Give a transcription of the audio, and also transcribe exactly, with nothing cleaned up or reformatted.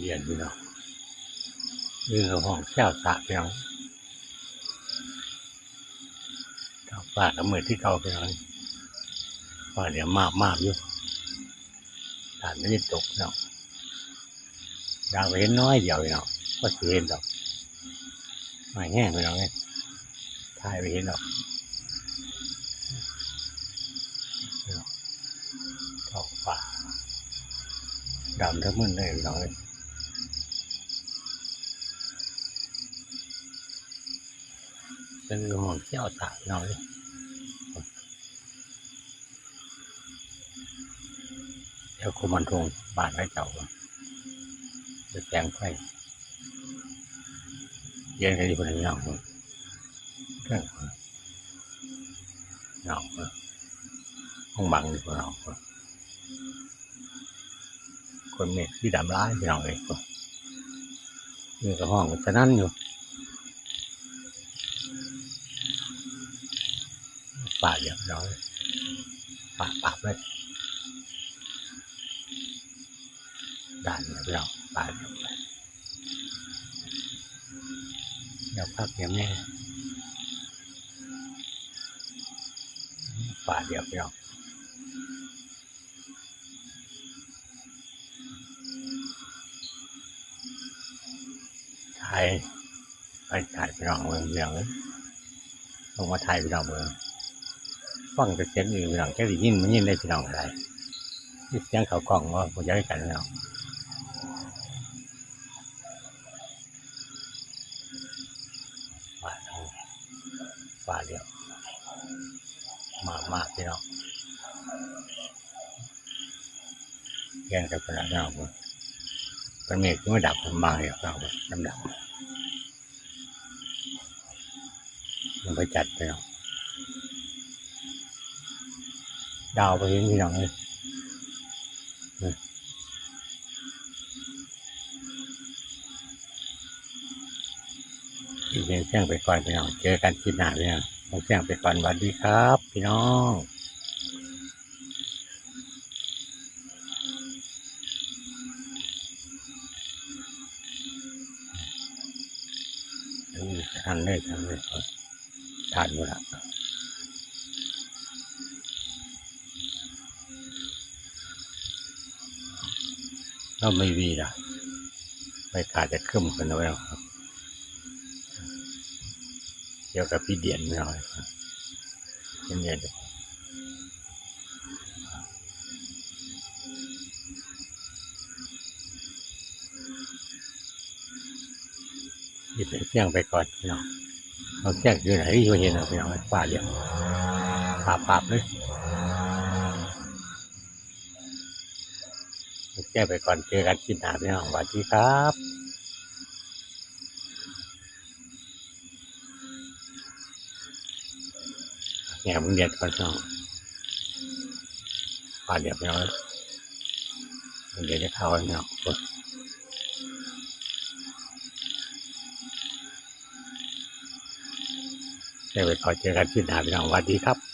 เย็นพี่น้อง นี่ก็ห้องแซวสะพี่น้อง ท้องฟ้าก็มืดคือเก่าพี่น้อง ฟ้าเหลือมมากๆอยู่ ตาดมันยังตกเนาะ ดาวก็เห็นน้อยเดียวพี่น้อง บ่สิเห็นดอก น้อยแฮงพี่น้องเอ้ย ถ่ายบ่เห็นดอก ท้องฟ้าดำทั้งมื้อเลยพี่น้องเอ้ย เป็นห้องแซวสะพี่น้องเอ้ย แถวโคมันทง บ้านเขาเจ้า ไปแสงไฟ เย็นกันอยู่พุ่นพี่น้อง เรื่อง น้อง ห้องบังอยู่พี่น้อง คนเมฆสีดำหลายพี่น้องเอ้ย นี่ก็ห้องสนั่นอยู่ ฟ้าเหลืองพี่น้องเอ้ย ฟ้าปรับเลย ด่านเนี่ยพี่น้อง ฟ้าเหลือง เดี๋ยวพักเดี๋ยวแม่ ฟ้าเหลืองพี่น้อง ถ่าย ไปถ่ายพี่น้องเบิ่งพี่น้องเอ้ย ลงมาถ่ายพี่น้องเบิ่ง ฟังแต่เสียงอื่นพี่น้อง จักได้ยินบ่ยินได้พี่น้องก็ได้ มีเสียงเข้ากล้องบ่ บ่จักคือกันพี่น้อง ฟ้า ฟ้าเหลือง มากๆพี่น้อง เรียนกันขนาดนั้น เป็นเมฆที่มาดับผมบางอย่างเราดำๆ มันไปจัดไปเนาะ ดาวบ่เห็นพี่น้องเอ้ย อืม อีกเพียงเสียงไปก่อนพี่น้อง เจอกันคลิปหน้าพี่น้อง เสียงไปก่อน สวัสดีครับพี่น้อง อืม ทันเลย ทันเลย ทันอยู่ละ เราไม่มีละ ไม่ขาดจะครึ้มกันแล้วครับ เดี๋ยวกับพี่เดียนไม่เอาครับ พี่เดียน หยิบเสียงไปก่อนพี่น้อง เอาเสียงอยู่ไหนอยู่เห็นเอาพี่น้อง ฟ้าเหลือง ปาบๆเลย เอาเสียงไปก่อน เจอกันคลิปหน้าพี่น้อง สวัสดีครับ เนี่ยมึงเด็ดก่อนเนาะ ปาดเดี๋ยวไปเอา มึงเด็ดจะเข้าเนาะ เดี๋ยวไปขอเจอกันคลิปหน้าพี่น้อง สวัสดีครับ